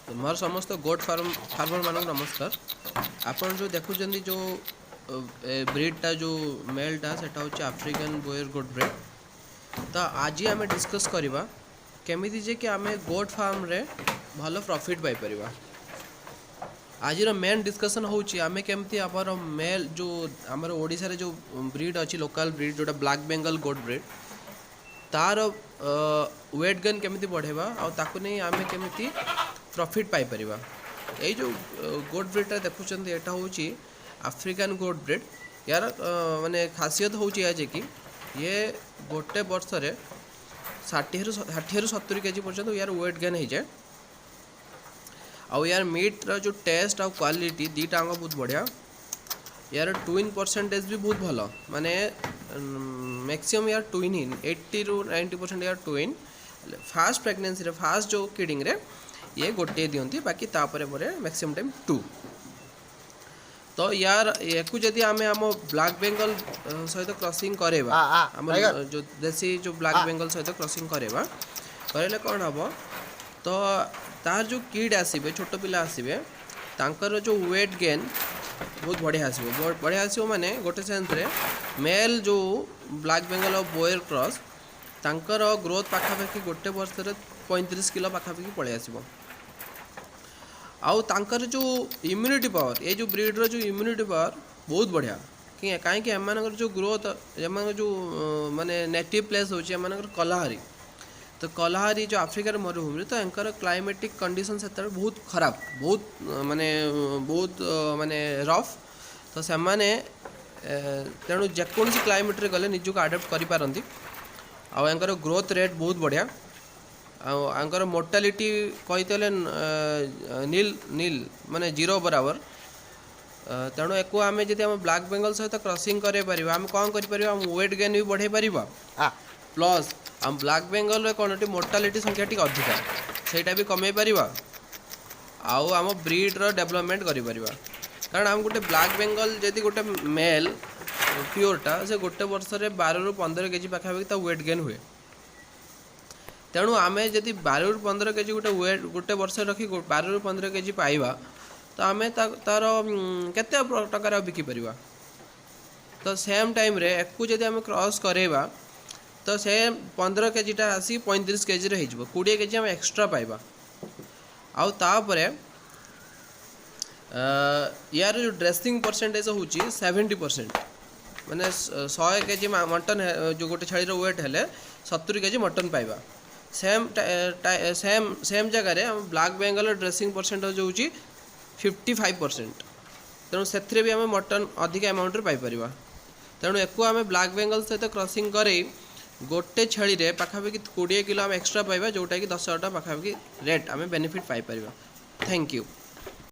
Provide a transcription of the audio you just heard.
ମୋର ସମସ୍ତ ଗୋଟ୍ ଫାର୍ମରମାନଙ୍କୁ ନମସ୍କାର। ଆପଣ ଯେଉଁ ଦେଖୁଛନ୍ତି, ଯେଉଁ ବ୍ରିଡ଼ଟା, ଯେଉଁ ମେଲ୍ଟା, ସେଟା ହେଉଛି ଆଫ୍ରିକାନ୍ ବୋୟର ଗୋଟ୍ ବ୍ରିଡ୍। ତ ଆଜି ଆମେ ଡିସ୍କସ୍ କରିବା କେମିତି ଯେ କି ଆମେ ଗୋଟ୍ ଫାର୍ମରେ ଭଲ ପ୍ରଫିଟ୍ ପାଇପାରିବା। ଆଜିର ମେନ୍ ଡିସ୍କସନ୍ ହେଉଛି ଆମେ କେମିତି ଆମର ମେଲ୍, ଯେଉଁ ଆମର ଓଡ଼ିଶାରେ ଯେଉଁ ବ୍ରିଡ୍ ଅଛି, ଲୋକାଲ୍ ବ୍ରିଡ୍, ଯେଉଁଟା ବ୍ଲାକ୍ ବେଙ୍ଗଲ ଗୋଟ୍ ବ୍ରିଡ୍, ତାର ୱେଟ୍ ଗେନ୍ କେମିତି ବଢ଼େଇବା ଆଉ ତାକୁ ନେଇ ଆମେ କେମିତି ପ୍ରଫିଟ୍ ପାଇପାରିବା। ଏଇ ଯେଉଁ ଗୋଟ୍ ବ୍ରିଡ଼୍ଟା ଦେଖୁଛନ୍ତି, ଏଇଟା ହେଉଛି ଆଫ୍ରିକାନ୍ ଗୋଟ୍ ବ୍ରିଡ୍। ୟାର ମାନେ ଖାସିୟତ ହେଉଛି ଏହା ଯେ କି ଇଏ ଗୋଟେ ବର୍ଷରେ 60ରୁ 70 କେଜି ପର୍ଯ୍ୟନ୍ତ ୟାର ୱେଟ୍ ଗେନ୍ ହେଇଯାଏ। ଆଉ ୟାର ମିଟ୍ର ଯେଉଁ ଟେଷ୍ଟ ଆଉ କ୍ୱାଲିଟି ଦୁଇଟା ଯାକ ବହୁତ ବଢ଼ିଆ। ୟାର ଟୁଇନ୍ ପରସେଣ୍ଟେଜ୍ ବି ବହୁତ ଭଲ, ମାନେ ମ୍ୟାକ୍ସିମମ୍ ୟାର ଟୁଇନ୍ ହିଁ, 80ରୁ 90% ୟାର ଟୁଇନ୍। ଫାଷ୍ଟ ପ୍ରେଗନେନ୍ସିରେ, ଫାଷ୍ଟ ଯେଉଁ କିଡ଼ିଂରେ ଇଏ ଗୋଟିଏ ଦିଅନ୍ତି, ବାକି ତାପରେ ପରେ ମ୍ୟାକ୍ସିମମ୍ ଟାଇମ୍ ଟୁ। ତ ୟାର ୟାକୁ ଯଦି ଆମେ ଆମ ବ୍ଲାକ୍ ବେଙ୍ଗଲ ସହିତ କ୍ରସିଂ କରେଇବା, ଆମ ଯେଉଁ ଦେଶୀ ଯେଉଁ ବ୍ଲାକ୍ ବେଙ୍ଗଲ ସହିତ କ୍ରସିଂ କରେଇବା, କରେଇଲେ କ'ଣ ହେବ? ତ ତାର ଯେଉଁ କିଡ୍ ଆସିବେ, ଛୋଟ ପିଲା ଆସିବେ, ତାଙ୍କର ଯେଉଁ ୱେଟ୍ ଗେନ୍ ବହୁତ ବଢ଼ିଆ ଆସିବ। ବଢ଼ିଆ ଆସିବ ମାନେ ଗୋଟେ ସେନ୍ସରେ ମେଲ୍ ଯେଉଁ ବ୍ଲାକ୍ ବେଙ୍ଗଲ ଆଉ ବୋୟର କ୍ରସ୍, ତାଙ୍କର ଗ୍ରୋଥ୍ ପାଖାପାଖି ଗୋଟେ ବର୍ଷରେ 35 କିଲୋ ପାଖାପାଖି ପଳେଇ ଆସିବ। ଆଉ ତାଙ୍କର ଯେଉଁ ଇମ୍ୟୁନିଟି ପାୱାର, ଏଇ ଯେଉଁ ବ୍ରିଡ଼ର ଯେଉଁ ଇମ୍ୟୁନିଟି ପାୱାର ବହୁତ ବଢ଼ିଆ। କାହିଁକି ଏମାନଙ୍କର ଯେଉଁ ଗ୍ରୋଥ୍, ଏମାନଙ୍କର ଯେଉଁ ମାନେ ନେଟିଭ୍ ପ୍ଲେସ୍ ହେଉଛି ଏମାନଙ୍କର କଲାହାରି। ତ କଲାହାରି ଯେଉଁ ଆଫ୍ରିକାର ମରୁଭୂମିରେ, ତ ଏଙ୍କର କ୍ଲାଇମେଟିକ୍ କଣ୍ଡିସନ୍ ସେତେବେଳେ ବହୁତ ଖରାପ, ବହୁତ ମାନେ ବହୁତ ମାନେ ରଫ୍। ତ ସେମାନେ ତେଣୁ ଯେକୌଣସି କ୍ଲାଇମେଟ୍ରେ ଗଲେ ନିଜକୁ ଆଡ଼ପ୍ଟ କରିପାରନ୍ତି। ଆଉ ଏଙ୍କର ଗ୍ରୋଥ୍ ରେଟ୍ ବହୁତ ବଢ଼ିଆ। ଆଉ ଆଙ୍କର ମୋର୍ଟାଲିଟି କହିଥିଲେ ନିଲ୍, ନିଲ୍ ମାନେ ଜିରୋ ବରାବର। ତେଣୁ ୟାକୁ ଆମେ ଯଦି ଆମ ବ୍ଲାକ୍ ବେଙ୍ଗଲ ସହିତ କ୍ରସିଂ କରାଇ ପାରିବା, ଆମେ କ'ଣ କରିପାରିବା? ଆମ ୱେଟ୍ ଗେନ୍ ବି ବଢ଼େଇ ପାରିବା। ପ୍ଲସ୍ ଆମ ବ୍ଲାକ୍ ବେଙ୍ଗଲରେ କ'ଣ ଟିକେ ମୋର୍ଟାଲିଟି ସଂଖ୍ୟା ଟିକେ ଅଧିକା, ସେଇଟା ବି କମେଇ ପାରିବା ଆଉ ଆମ ବ୍ରିଡ଼ର ଡେଭଲପମେଣ୍ଟ କରିପାରିବା। କାରଣ ଆମ ଗୋଟେ ବ୍ଲାକ୍ ବେଙ୍ଗଲ ଯଦି ଗୋଟେ ମେଲ୍ ପିଓରଟା, ସେ ଗୋଟେ ବର୍ଷରେ 12ରୁ 15 କେଜି ପାଖାପାଖି ତା ୱେଟ୍ ଗେନ୍ ହୁଏ। ତେଣୁ ଆମେ ଯଦି 12ରୁ 15 କେଜି ଗୋଟେ ୱେଟ୍ ଗୋଟେ ବର୍ଷରେ ରଖି 12ରୁ 15 କେଜି ପାଇବା, ତ ଆମେ ତାର କେତେ ଟଙ୍କାରେ ଆଉ ବିକିପାରିବା? ତ ସେମ୍ ଟାଇମ୍ରେ ୟାକୁ ଯଦି ଆମେ କ୍ରସ୍ କରେଇବା, ତ ସେ 15 କେଜିଟା ଆସିକି 35 କେଜିରେ ହେଇଯିବ। 20 କେଜି ଆମେ ଏକ୍ସଟ୍ରା ପାଇବା। ଆଉ ତାପରେ ୟାର ଯେଉଁ ଡ୍ରେସିଂ ପରସେଣ୍ଟେଜ୍ ହେଉଛି 70%, ମାନେ 100 କେଜି ମଟନ୍ ଯେଉଁ ଗୋଟେ ଛେଳିର ୱେଟ୍ ହେଲେ 70 କେଜି ମଟନ୍ ପାଇବା। ସେମ୍ ସେମ୍ ସେମ୍ ଜାଗାରେ ଆମ ବ୍ଲାକ୍ ବେଙ୍ଗଲର ଡ୍ରେସିଂ ପରସେଣ୍ଟେଜ୍ ହେଉଛି 55%। ତେଣୁ ସେଥିରେ ବି ଆମେ ମଟନ୍ ଅଧିକା ଆମାଉଣ୍ଟରେ ପାଇପାରିବା। ତେଣୁ ୟାକୁ ଆମେ ବ୍ଲାକ୍ ବେଙ୍ଗଲ ସହିତ କ୍ରସିଂ କରେଇ ଗୋଟେ ଛେଳିରେ ପାଖାପାଖି 20 କିଲୋ ଆମେ ଏକ୍ସଟ୍ରା ପାଇବା, ଯେଉଁଟାକି 10,000 ଟଙ୍କା ପାଖାପାଖି ରେଟ୍ ଆମେ ବେନିଫିଟ୍ ପାଇପାରିବା। Thank you.